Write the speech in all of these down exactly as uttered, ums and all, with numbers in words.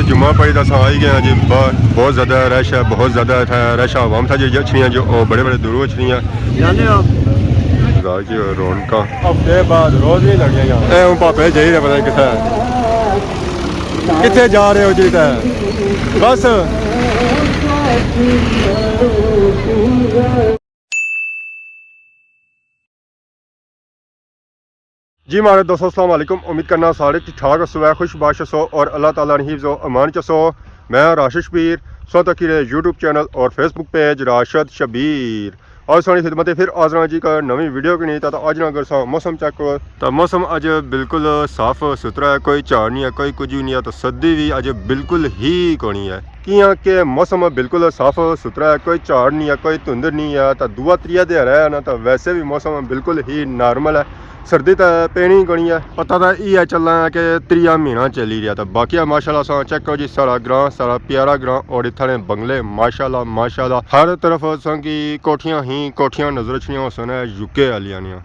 جمعہ پڑھی تے اساں آئی گئے ہاں جی باہر۔ بہت زیادہ رش ہے، بہت زیادہ اتھا رش ہے۔ عوام تھا جی اچھنی ہے جو او بڑے بڑے دوروں اچھنی ہے۔ جانے ہو؟ بازار چ رونقاں۔ ہفتے بعد روز نہیں لگنے یہاں۔ اے ہن پاپے جائی رہے، پتہ نہیں کتھے ہے۔ کتھے جا رہے ہو جی تے؟ بس۔ جی ماڑے دوستو، السلام علیکم۔ امید کرنا سارے ٹھیک ٹھاک ہسو، خوش باش ہسو اور اللہ تعالیٰ نے حفظ و امان چ ہسو۔ میں راشد شبیر، سو تکی رہے یوٹیوب چینل اور فیس بک پیج راشد شبیر۔ آج ساری خدمت فر حاضر ہاں جی کا نویں ویڈیو کی نہیں تا۔ اج نا اگر سا موسم چیک کرو تو موسم اج بالکل صاف ستھرا ہے، کوئی جھاڑ نہیں ہے، کوئی کچھ بھی نہیں ہے، تو سردی بھی اج بالکل ہی کونی ہے۔ کیاں کہ موسم بالکل صاف ستھرا ہے، کوئی جھاڑ نہیں ہے، کوئی دھند نہیں ہے، تو دوا تریا دے رہا ہے نا، تو ویسے بھی موسم بالکل ہی نارمل ہے۔ سردی تے پینی ہی کونی ہے۔ پتہ تے ایہہ چلنا ہے کہ تریا مہینہ چلی رہیا، تے باقی ماشاءاللہ اساں چیک کرو جی، ساڑا گراں، ساڑا پیارا گراں، اور اتھاں نے بنگلے، ماشاءاللہ، ماشاءاللہ، ہر طرف اساں کی کوٹھیاں ہی کوٹھیاں نظر اچھنیاں ہوسن یو کے آلیاں نیاں۔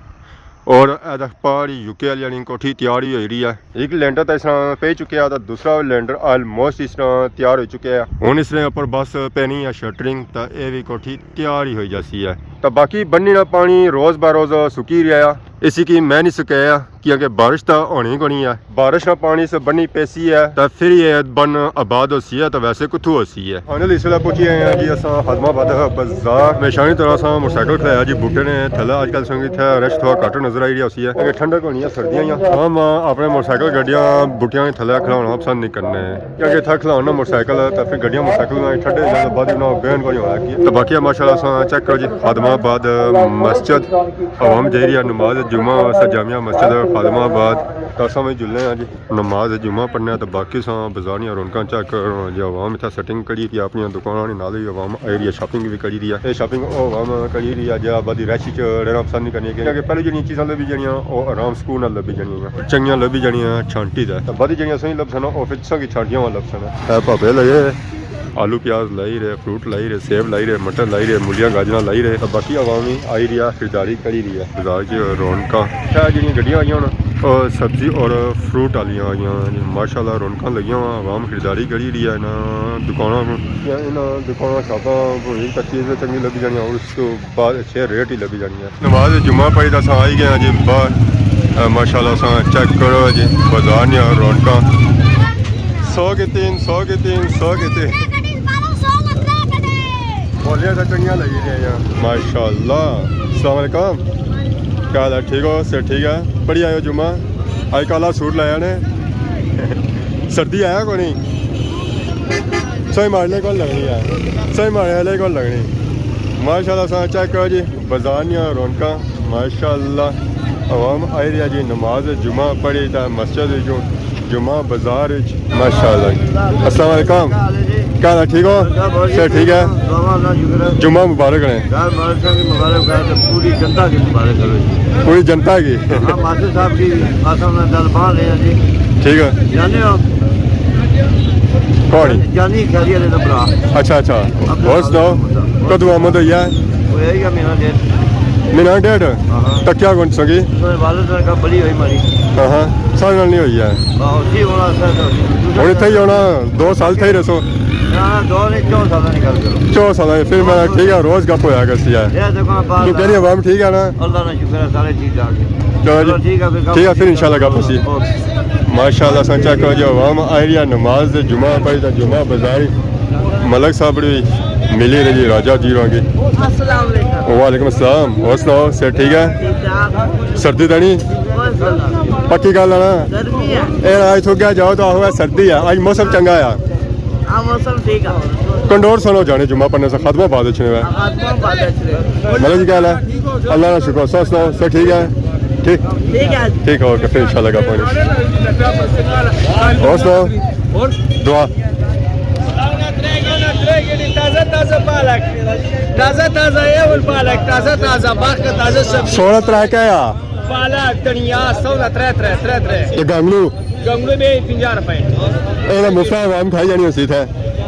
اور اے دیکھ پار یو کے آلیاں نی کوٹھی تیار ہی ہوئی رہی ہے۔ ایک لینڈر تے اس طرح پئی چکیا تے دوسرا لینڈر آلموسٹ اس طرح تیار ہوئی چکیا ہے۔ ہن اس نے اوپر بس پینی ہے شٹرنگ، تے اے وی کوٹھی تیار ہی ہوئی جاسی ہے۔ تے باقی بنی نا پانی روز بہ روز سکی رہیا ہے۔ اسی کی میں نہیں سکایا، کیونکہ بارش تاں ہونی کونی ہے۔ بارش نا پانی اس بنی پیسی ہے، تاں فر یہ بن آباد ہوسی ہے، تاں ویسے کتھوں ہوسی ہے؟ فائنلی اس ویلے پہنچی گئے ہیں جی اساں خادم آباد بازار۔ ہمیشہ نی طرح اساں موٹرسائیکل کھڑایا جی بوٹے نے تھلے۔ اج کل سنگی اتھے رش تھوڑا گھٹ نظر آئی رہیا ہوسی ہے، کیونکہ ٹھنڈک ہونی ہے، سردیاں ہی ہیں۔ ہم اپنے موٹرسائیکل گڈیاں بوٹیاں نے تھلے کھڑانا پسند نہیں کرنے۔ کیونکہ اتھا کھلان نا موٹرسائیکل ہے، تاں فر گڈیاں موٹرسائیکل نال ٹھڈے جانے بعد انہاں بہن کونی ہونا کی۔ تاں باقی ماشاءاللہ اساں چیک کرو جی، خادم آباد مسجد، عوام جائی رہی ہے نماز جمعہ واسطے جامع مسجد خادم آباد۔ تاں اساں وی جلنے ہاں جی، نماز جمعہ پڑھنے آں۔ تاں باقی اساں بازار نیاں رونقاں چیک کرو جی، عوام اتھا سیٹنگ کری رہی ہے، اپنی دکاناں نے نال ہی عوام آئی رہی ہے، شاپنگ وی کری رہی ہے۔ اے شاپنگ او عوام کری رہی ہے جیہڑا آبادی رش وچ رہنا پسند نہیں کرنی، کیونکہ پہلے جیہڑیاں چیزاں لبھی جانیاں او آرام سکون نال لبھی جانیاں، چنگیاں لبھی جانیاں چھانٹی تے۔ تے بعد جیہڑیاں سہی لبسن او فر تساں کی چھانٹیاں والا لبسن۔ اے بھاپے لگے، آلو پیاز لائی رہے، فروٹ لائی رہے، سیب لائی رہے، مٹر لائی رہے، مولیاں گاجراں لائی رہے۔ تے باقی عوام وی آئی رہی ہے، خریداری کری رہی ہے۔ بازار چ رونقاں، اے جیہڑیاں گڈیاں آئیاں نا، او سبزی اور فروٹ آلیاں آئیاں جی۔ ماشاءاللہ رونقاں لگیاں وا، عوام خریداری کری رہی ہے نا دکاناں کو۔ انہاں دکاناں شاپاں کو ایک چیز چنگی لبھی جانی، اور اس کو بعد اچھے ریٹ ہی لبھی جانی ہے۔ نماز جمعہ پڑھی تے اساں آئی گئے ہاں جی باہر۔ اے ماشاءاللہ اساں چیک کرو جی، بازار نیاں رونقاں۔ سو کے تین، سو کے تین، سو کے تین۔ بولیاں تاں چنگیاں لگی رہیاں۔ ماشاءاللہ۔ السلام علیکم۔ کیا حال ہے؟ ٹھیک ہو؟ صحت ٹھیک ہے؟ پڑھی آئے ہو جمعہ؟ اج کالا سوٹ لایا نے۔ سردی آیا کونی؟ سوئی مارنے کول لگنی ہے۔ سوئی مارنے والے کول لگنی۔ ماشاءاللہ اساں چیک کرو جی، بازار نیاں رونقاں، ماشاءاللہ۔ عوام آئی رہی ہے جی، نماز جمعہ پڑھی تے مسجد وچوں، جمعہ بازار وچ، ماشاءاللہ۔ السلام علیکم۔ کیا حال ہے؟ ٹھیک ہو؟ سر ٹھیک ہے؟ جمعہ مبارک رہے۔ یار مبارک صاحب کی مبارک ہو، تو پوری جنتا کی مبارک کرو جی۔ پوری جنتا کی؟ ہاں، ماسٹر صاحب کی آسم نال گل بان رہے ہیں جی۔ ٹھیک ہے۔ جانے ہو؟ کون؟ جانی کھیری والے دا بھرا۔ اچھا، اچھا۔ عبداللہ۔ اور سناؤ؟ کدوں آمد ہوئی ہے؟ وہ یہی ہے مہینہ ڈیڑھ۔ مہینہ ڈیڑھ؟ ہاں، ہاں۔ تکیا کون سنگی؟ اس نے والد نے کہا بڑی ہوئی ماری۔ ہاں، ہاں۔ سارے نال نہیں ہوئی ہے۔ ہاں، اسی ہونا سر۔ ہن اتھے ہی ہونا، دو سال اتھے ہی رہسو۔ نہ، نہ، دو نہیں، چار سال نکل کرو۔ چار سال ہے، پھر میں ٹھیک ہے، روز گپ ہویا کرسی ہے۔ یہ دیکھو نا، تو کہہ رہی عوام ٹھیک ہے نا؟ اللہ کا شکر ہے، سارے ٹھیک ٹھاک ہیں۔ چلو جی۔ چلو ٹھیک ہے، پھر ٹھیک ہے، پھر انشاءاللہ گپ ہوسی۔ اوکے۔ ماشاءاللہ، اساں چیک کرو جی، عوام آئی رہی ہے نماز دے، جمعہ پڑھی تے جمعہ بازار ہی۔ ملک صاحب بھی ملی رہی جی، راجہ جی رہاں گے۔ السلام علیکم۔ وعلیکم السلام۔ اور سناؤ، صحت ٹھیک ہے؟ ٹھیک ٹھاک۔ سردی تے نہیں؟ کوئی سردی نہیں۔ پکی گل ہے نا؟ گرمی ہے۔ اے اج تھوک گیا جاؤ تو آخو سردی ہے، اج موسم چنگا ہے۔ ہاں، موسم ٹھیک ہے۔ کنڈور سنو جانے جمعہ پڑھنے سے خادم آباد اچھنے ہوئے۔ خادم آباد اچھنے۔ ملک جی کیا حال ہے؟ اللہ کا شکر، سو سناؤ، سب ٹھیک ہے؟ ٹھیک؟ ٹھیک ہے۔ ٹھیک ہے، اوکے، پھر انشاءاللہ گپ ہونی۔ اور سناؤ؟ دعا۔ تازہ تازہ پالک، تازہ تازہ اے ول پالک، تازہ تازہ باغ کا تازہ سبزی۔ سونا ترا کیا آ؟ پالک، دھنیا، سونا ترے ترے، ترے ترے۔ تے گانگلو؟ گانگلو بھی پنجاہ روپے۔ اے مفت عوام کھائی جانی ہوسی تھے۔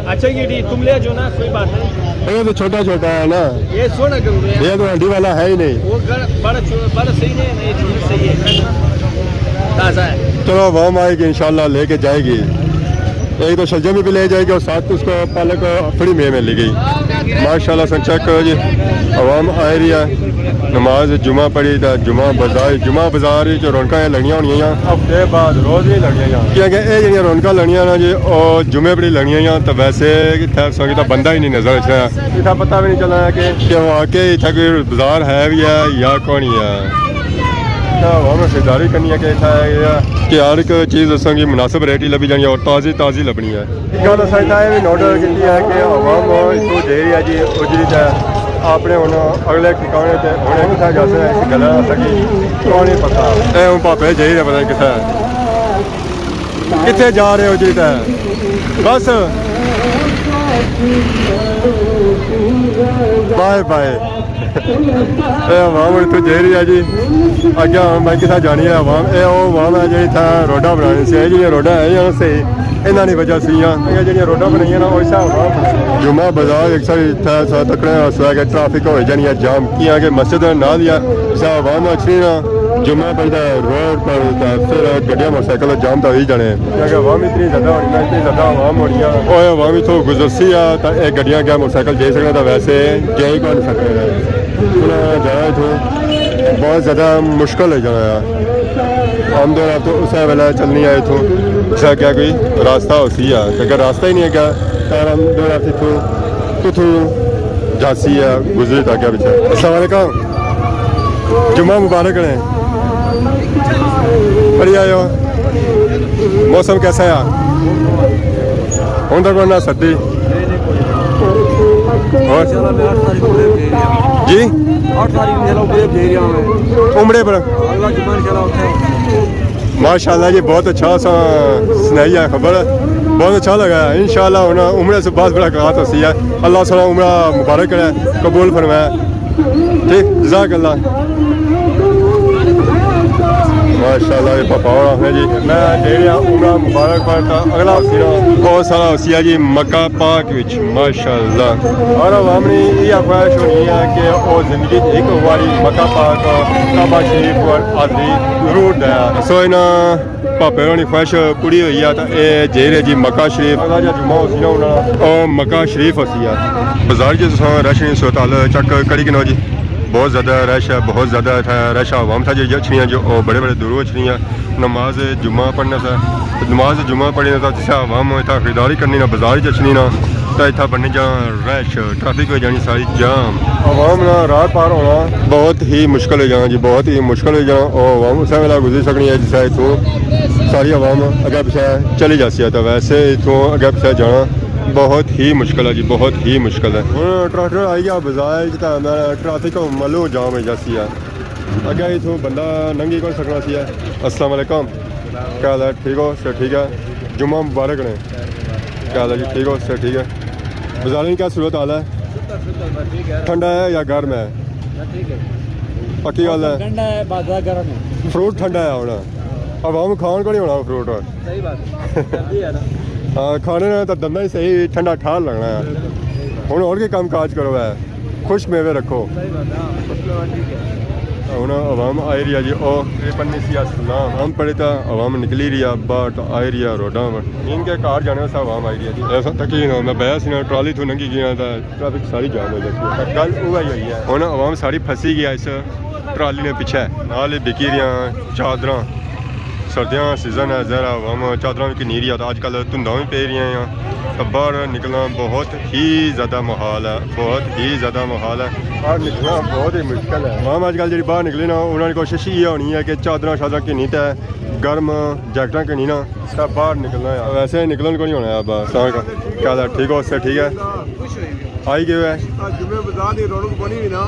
اچھا، یہ ٹھیک، تم لے جاؤ نا، کوئی بات نہیں۔ اے تو چھوٹا چھوٹا ہے نا۔ یہ سونا گانگلو ہے۔ یہ تو ہڈی والا ہے ہی نہیں۔ وہ گڑ-، بڑا چھو-، بڑا صحیح نہیں ہے، یہ چھوٹا صحیح ہے۔ تازہ ہے۔ چلو، عوام آئے گی، انشاءاللہ لے کے جائے گی۔ ایک تو شلجم بھی لے جائے گی اور ساتھ اس کو پالک فری میں ملے گی۔ ماشاءاللہ سن چیک کرو جی، عوام آئی رہی ہے، نماز جمعہ پڑھی تھا، جمعہ بازار، جمعہ بازار وچ رونقاں لگیاں ہونیاں یا ہفتے بعد روز نہیں لگیاں یا، کیونکہ اے جڑیاں رونقاں لگیاں نا جی، او جمعے پڑھی لگیاں یا، تو ویسے اتھے سنگی تو بندہ ہی نہیں نظر اچھنا۔ اتھا پتہ بھی نہیں چلنا کہ کہ واقعی اتھا کوئی بازار ہے بھی ہے یا کون ہی ہے۔ اتھا عوام خریداری کرنی ہے کہ اتھا ہے یا کہ ہر ایک چیز اساں کی مناسب ریٹ ہی لبھی جانی ہے اور تازی تازی لبنی ہے۔ گل اساں اتھا اے وی نوٹ کیتی ہے کہ عوام اتھوں جائی رہی ہے جی اجڑی تے اپنے ہن اگلے ٹھکانے تے ہن کتھا جاسے، اس گلا اساں کی کون ہی پتہ۔ اے ہن پاپے جائی رہے، پتہ نہیں کتھا ہے۔ کتھے جا رہے ہو جی؟ تے بس بائے بائے۔ اے عوام ہن اتھوں جائی رہی ہے جی۔ اگے ہن بھائی کتھا جانی ہے عوام؟ اے او عوام ہے جی اتھا روڈاں بنانی سی، اے جی روڈاں ہے یا صحیح، انہاں نی وجہ سی یا اے جڑیاں روڈاں بنائیاں نا، او اس عوام جمعہ بازار ایک ساری اتھا سا تکڑے سا کہ ٹریفک ہو جانی ہے جام، کیاں کہ مسجد نال ہی ہے، اس عوام اچھنی نا جمعہ پڑھدا ہے روڈ پر، تے پھر گڈیاں موٹر سائیکل جام تے ہوئی جانے۔ کیونکہ عوام اتنی زیادہ ہونی ہے، اتنی زیادہ عوام ہونی ہے۔ اوہ عوام اتھوں گزرسی ہے، تے اے گڈیاں کیا موٹر سائیکل جائی سکنا، تے ویسے جائی کون سکنے۔ انہاں جانا اتھوں بہت زیادہ مشکل ہے جانا ہے۔ آمد و رفت اسے ویلے چلنی ہے اتھوں، جسا کیا کوئی راستہ ہوسی ہے۔ اگر راستہ ہی نہیں ہے کیا، تے آمد و رفت اتھوں کتھوں جاسی ہے، گزری تاکہ پیچھے۔ السلام علیکم۔ جمعہ مبارک نے۔ بڑھیا ہو۔ موسم کیسا ہے؟ ہن تک نہ سردی۔ اور؟ جی؟ عمرے پر۔ ماشاءاللہ جی، بہت اچھا سا سنائی ہے خبر، بہت اچھا لگا ہے۔ انشاءاللہ ہن عمرے سے بعد ملاقات ہوسی ہے۔ اللہ سارا عمرہ مبارک کرے، قبول فرمائے۔ ٹھیک، جزاک اللہ۔ ماشاءاللہ، یہ پاپا اور آخنے جی، میں جیڑے عمرہ مبارک پر تا اگلا ہوسی نا، بہت سارا ہوسی ہے جی مکہ پاک وچ، ماشاءاللہ۔ اور عوام نے یہ خواہش ہونی ہے کہ وہ زندگی چ ایک باری مکہ پاک، کعبہ شریف پر حاضری ضرور دے۔ سو انہاں پاپے ہونی خواہش پوری ہوئی ہے، تے اے جائی رہے جی مکہ شریف۔ اگلا جا جمعہ ہوسی نا انہاں، او مکہ شریف ہوسی ہے۔ بازار جی تساں رش نی صورتحال چیک کری کنو جی، بہت زیادہ رش ہے، بہت زیادہ اتھا رش ہے۔ عوام تھا جی اچھنی ہے جو او بڑے بڑے دوروں اچھنی ہے نماز جمعہ پڑھنے سے۔ نماز جمعہ پڑھنے سے جسے عوام اتھا خریداری کرنی نا، بازار چ اچھنی نا، تے اتھا بننی جا رش، ٹریفک ہوئی جانی ساری جام۔ عوام نا راہ پار ہونا بہت ہی مشکل ہو جانا جی، بہت ہی مشکل ہو جانا۔ او عوام اسے ویلے گزری سکنی ہے جسے اتھوں ساری عوام اگے پیچھے چلی جاسی ہے، تے ویسے اتھوں اگے پیچھے جانا بہت ہی مشکل ہے جی، بہت ہی مشکل ہے۔ ہن ٹریکٹر آئی گیا بازار وچ، تے میں ٹریفک ملو جام ہو جاسی ہے، اگے اتھوں بندہ لنگھی کون سکنا سی ہے۔ السلام علیکم، کیا حال ہے؟ ٹھیک ہو؟ سر ٹھیک ہے؟ جمعہ مبارک نے۔ کیا حال ہے جی؟ ٹھیک ہو؟ سر ٹھیک ہے؟ بازار کی کیا صورت حال ہے؟ ٹھنڈا ہے یا گرم ہے؟ پکی گل ہے۔ ٹھنڈا ہے، بازار گرم ہے۔ فروٹ ٹھنڈا ہے ہونا۔ عوام کھان کو نہیں ہونا فروٹ۔ صحیح بات ہے۔ جلدی ہے نا۔ ہاں، کھانے نے تو دندا ہی صحیح، ٹھنڈا ٹھار لگنا ہے۔ ہن اور کے کام کاج کرو ہے، خوش میوے رکھو۔ صحیح بات ہے، ہاں، خوش میوے ٹھیک ہے۔ ہن عوام آئی رہی ہے جی، او اے پنی سی السلام۔ ہم پڑے تا عوام نکلی رہی ہے، باہر تو آئی رہی ہے روڈاں پر۔ ان کے گھر جانے واسطے عوام آئی رہی ہے جی۔ ایسا تکی نہ، میں بیا سی نا، ٹرالی تو ننگی گیا تھا۔ ٹریفک ساری جام ہو جاتی ہے۔ گل اوہی ہوئی ہے۔ ہن عوام ساری پھنسی گئی ہے اس ٹرالی نے پیچھے۔ نال ہی بکی رہیاں چادراں۔ سردیاں سیزن ہے، ظاہر ہے عوام چادراں وی گھنی رہی ہے، تے اج کل دھنداں وی پئی رہیاں ہیں۔ تے باہر نکلنا بہت ہی زیادہ محال ہے، بہت ہی زیادہ محال ہے۔ باہر نکلنا بہت ہی مشکل ہے۔ عوام اج کل جڑی باہر نکلی نا، انہاں دی کوشش یہ ہونی ہے کہ چادراں شادراں گھنی تے گرم جیکٹاں گھنی نا، تے باہر نکلنا ہے۔ ویسے نکلن کو نہیں ہونا ہے باہر۔ السلام علیکم۔ کیا حال ہے؟ ٹھیک ہو؟ سر ٹھیک ہے؟ آئی گئے ہوئے؟ آج جمعے بازار دی رونق بنی ہوئی نا۔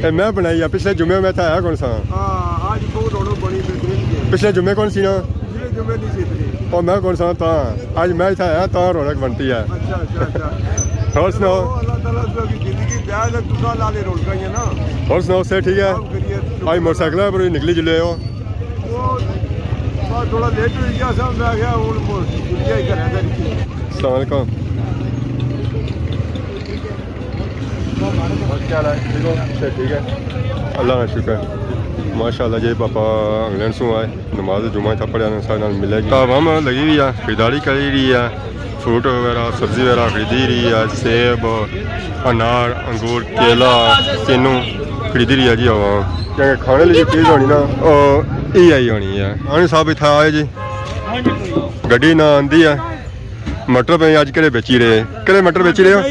اے میں بنائی ہے، پچھلے جمعے میں تھا آیا کون سا؟ ہاں، آج بہت رونق بنی، بہترین جی۔ پچھلے جمعے کون سی نا؟ پچھلے جمعے نہیں سی اتنی۔ اور میں کون سا تھا؟ آج میں تھا آیا، تاں رونق بنتی ہے۔ اچھا، اچھا، اچھا۔ اور سناؤ؟ اللہ تعالیٰ سب کی زندگی پیار ہے، تساں لالے رونقاں ہی ہے نا۔ اور سناؤ، سر ٹھیک ہے؟ سب خیریت۔ آج موٹر سائیکل پر نکلی جلے ہو؟ وہ بس تھوڑا لیٹ ہوئی گیا سا، میں آخیا ہن مڑ چھٹی آئی گھر۔ السلام علیکم۔ اور کیا حال ہے؟ ٹھیک ہو؟ اچھا، ٹھیک ہے۔ اللہ کا شکر۔ ماشاءاللہ جی، پاپا انگلینڈ سوں آئے، نماز جمعہ تھا پڑھیا نے، سارے نال ملے۔ تو عوام لگی ہوئی ہے، خریداری کری رہی ہے۔ فروٹ وغیرہ، سبزی وغیرہ خریدی رہی ہے، سیب، انار، انگور، کیلا، کینو خریدی رہی ہے جی عوام۔ کیونکہ کھانے والی جو چیز ہونی نا، او ای آئی ہونی ہے۔ ہاں صاحب، اتھا آئے جی، گڈی نہ آندی ہے۔ مٹر پہ اج کہڑے بیچی رہے؟ کہڑے مٹر بیچی رہے ہو؟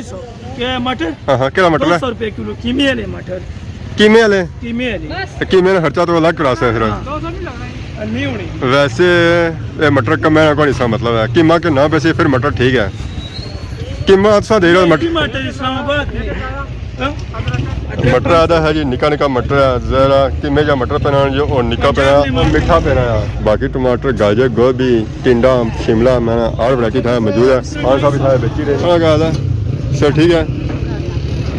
کیا مٹر؟ ہاں ہاں، کہڑا مٹر ہے؟ دو سو روپے کلو قیمے والے مٹر۔ قیمے والے؟ قیمے والے۔ تے قیمے نا خرچہ تو الگ کراسے پھر۔ ہاں۔ نہیں ہونی۔ ویسے اے مٹر کمے نا کوئی سا مطلب ہے، قیمہ کہ نہ پیسی پھر مٹر ٹھیک ہے۔ قیمہ اساں دے رہے مٹر۔ مٹر اسلام آباد نے۔ ہاں؟ مٹر آتا ہے جی، نکا نکا مٹر ہے، ذرا قیمے جا مٹر پینا جو، اور نکا پینا، اور میٹھا پینا ہے۔ باقی ٹماٹر، گاجر، گوبھی، ٹنڈا، شملہ، میں ہر ورائٹی تھا موجود ہے۔ خان صاحب اتھا بیچی رہے۔ ہاں، گل ہے۔ سر ٹھیک ہے؟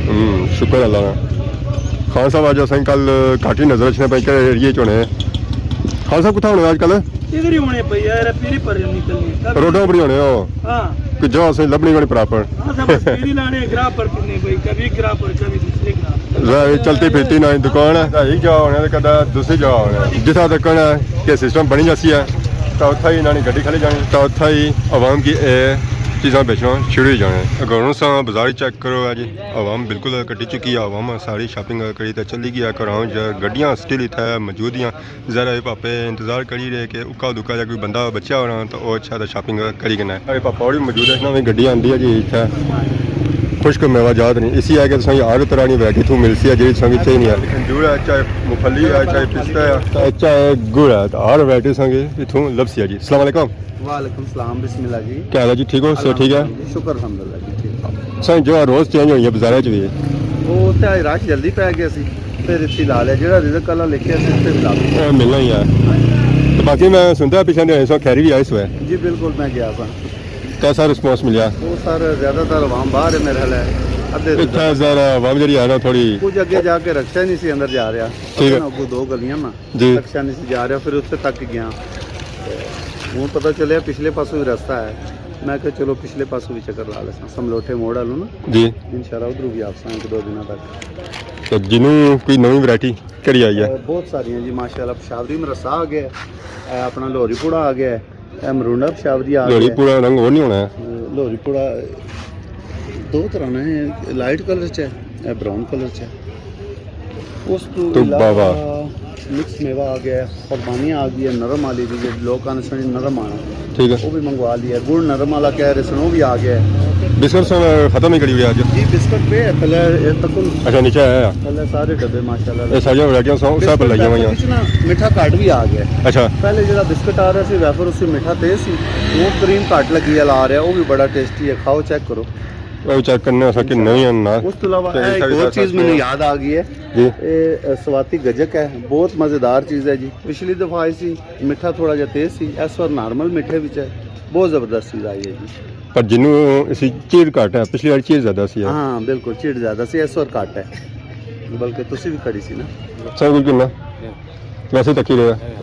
ہوں، شکر اللہ نا۔ خان صاحب اج اساں کل گھٹ ہی نظر اچھنے پے کہ ایریے چ ہونے۔ خان صاحب کتھا ہونے اج کل؟ ادھر ہی ہونے پے یار، پیری پر نکلنے۔ روڈاں پر ہی ہونے ہو؟ ہاں۔ کہ جو اساں لبنی کوئی پراپر۔ ہاں، سب پیری لانے گراہ پر کنے بھائی، کبھی گراہ پر، کبھی دوسرے گراہ پر۔ ظاہر ہے، چلتی پھرتی نہ دکان ہے، ایک جگہ ہونے تے کدا دوسری جگہ ہونے۔ جتھا تک ہے کہ سسٹم بنی جاسی ہے، تاں اتھا ہی انہاں نے گڈی کھلی جانی، تاں اتھا ہی عوام کی اے چیزاں بیچنا شروع ہو جانے۔ اگر ہن ساں بازار چیک کرو، اج عوام بالکل کٹی چکی ہے، عوام ساری شاپنگ کری تے چلی گئی ہے گھراں وچ۔ گڈیاں سٹل اتھا موجود ہیں۔ ذرا اے پاپے انتظار کری رہے کہ اکا دکا جا کوئی بندہ بچیا ہونا تو او اچھا تے شاپنگ کری کنا ہے۔ ارے پاپا اور بھی موجود ہے، نویں گڈی آندی ہے جی اتھا۔ خشک میوہ جات نہیں، اسی ہے کہ تساں ہر طرح کی ورائٹی تھوں ملسی ہے جیڑی تساں کی چاہیے نہیں ہے۔ کھجور ہے، چاہے مفلی ہے، چاہے پستہ ہے، چاہے گڑ ہے، تو ہر ورائٹی تساں کی اتھوں لبسی ہے جی۔ السلام علیکم۔ وعلیکم السلام، بسم اللہ جی۔ کیا حال ہے جی؟ ٹھیک ہو؟ صحت ٹھیک ہے؟ الحمدللہ جی، شکر الحمدللہ جی، ٹھیک ٹھاک۔ سائیں، جو روز چینج ہوئی ہے بازارے چ بھی۔ وہ تے رش جلدی پی گیا سی، پھر اتھی لا لیا، جیڑا رزق اللہ لکھیا سی، اتھے بھی لا لیا۔ اے ملنا ہی ہے۔ تو باقی میں سنتا پچھلے دن سو کھیری بھی آئے سو ہے۔ جی بالکل، میں گیا سا۔ کیسا رسپانس ملیا؟ وہ سر زیادہ تر عوام باہر ہے میرا خیال ہے، ادھے اتھا ذرا عوام جڑی ہے نا تھوڑی۔ کچھ اگے جا کے رکشہ نہیں سی اندر جا رہا۔ ٹھیک ہے۔ اگے نا اگوں دو گلیاں نا۔ جی۔ رکشہ نہیں سی جا رہا، پھر اتھے تک گیا۔ تے ہن پتہ چلیا پچھلے پاسوں بھی رستہ ہے۔ میں کہا چلو پچھلے پاسوں بھی چکر لا لیساں، سملوٹھے موڑ آلوں نا۔ جی۔ انشاءاللہ ادھروں بھی آساں ایک دو دناں تک۔ تے جنوں کوئی نویں ورائٹی کیڑی آئی ہے؟ اے، بہت ساریاں جی، ماشاءاللہ۔ پشاوری مرسا آ گیا ہے، اے اپنا لہوری پوڑا آ گیا ہے، اے مرونڈا پشاوری آ گیا ہے۔ لہوری پوڑا رنگ ہور نہیں ہونا ہے؟ لہوری پوڑا دو طرح نا ہے، لائٹ کلر چ ہے، اے براؤن کلر چ ہے۔ اس تو تو علاوہ بابا۔ مکس میوہ آ گیا ہے، قربانی آ گئی ہے، نرم والی بھی، جیڑی لوک آنے سن نرم آنا۔ ٹھیک ہے۔ وہ بھی منگوا لیا ہے۔ گڑ نرم والا کہہ رہے سن، وہ بھی آ گیا ہے۔ بسکٹ سن ختم ہی کری ہوئی اج۔ جی، بسکٹ پہ ہے، تھلے اے تک۔ اچھا، نیچے آیا ہے۔ تھلے سارے ڈبے ماشاءاللہ۔ یہ ساریاں ورائٹیاں سو-، سب بسکٹ لگیاں ہوئیاں۔ ویفر وچ نا میٹھا گھٹ بھی آ گیا ہے۔ اچھا۔ پہلے جڑا بسکٹ آ رہا سی، ویفر اس سے میٹھا تیز سی، وہ کریم گھٹ لگی والا آ رہا، وہ بھی بڑا ٹیسٹی ہے، کھاؤ چیک کرو۔ وہ چیک کرنے اساں کہ نویں ہیں نا۔ اس تو علاوہ تے اے ایک ساری اور چیز مینوں یاد آ گئی ہے۔ جی۔ اے، اے، سواتی گجک ہے، بہت مزیدار چیز ہے جی۔ پچھلی دفعہ آئی سی، میٹھا تھوڑا جہا تیز سی، اس وار نارمل میٹھے وچ ہے، بہت زبردست چیز آئی ہے جی۔ پر جنوں اسی چیڑ گھٹ ہے، پچھلی واری چیڑ زیادہ سی۔ ہاں، بالکل، چیڑ زیادہ سی، اس وار گھٹ ہے، بلکہ تسی بھی کھڑی سی نا۔ سر، بالکل نا۔ ویسے تکی رہے۔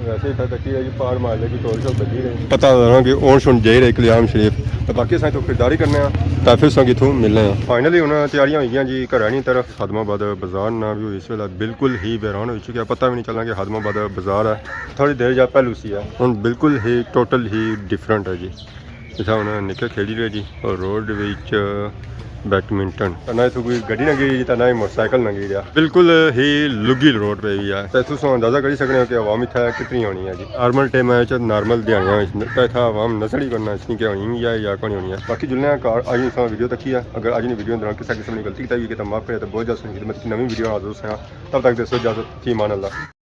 ویسے اتھا تکی رہے جی، پار مار لے، کوئی ٹول شول بجی رہے۔ پتہ لگا کہ ہن شن جائی رہے کلیام شریف۔ تے باقی اساں اتھوں خریداری کرنے آں، تے پھر اساں اتھوں ملنے آں۔ فائنلی ہن تیاریاں ہوئی گیاں جی، گھر آنی طرف۔ خادم آباد بازار نا ویو اس ویلے بالکل ہی ویران ہوئی چکیا، پتہ بھی نہیں چلنا کہ خادم آباد بازار ہے۔ تھوڑی دیر جا پہلو سی ہے، ہن بالکل ہی ٹوٹل ہی ڈفرنٹ ہے جی۔ اتھا ہن نکے کھیڈی رہے جی، اور روڈ وچ بیڈمنٹن۔ نہ اتھوں کوئی گڈی لنگھی جی، تے نہ ہی موٹر سائیکل لنگھی رہیا۔ بالکل ہی لگی روڈ پہ بھی ہے۔ تے تساں اندازہ کری سکنے ہو کہ عوام اتھا کتنی ہونی ہے جی۔ نارمل ٹائم وچ، نارمل دیہاڑیاں وچ تے اتھا عوام نسڑی کرنا اچھنی کہ ہونی یا، یا کون ہونی ہے۔ باقی جلنے آں گھر، اج نی تساں ویڈیو تکی ہے۔ اگر اج نی ویڈیو دوران کسے قسم نی غلطی کیتی ہوئی ہے تے معاف کرے، تے بہت جلد تساں خدمت کی نویں ویڈیو نال حاضر ہوساں۔ تب تک دیسو اجازت، فی امان اللہ۔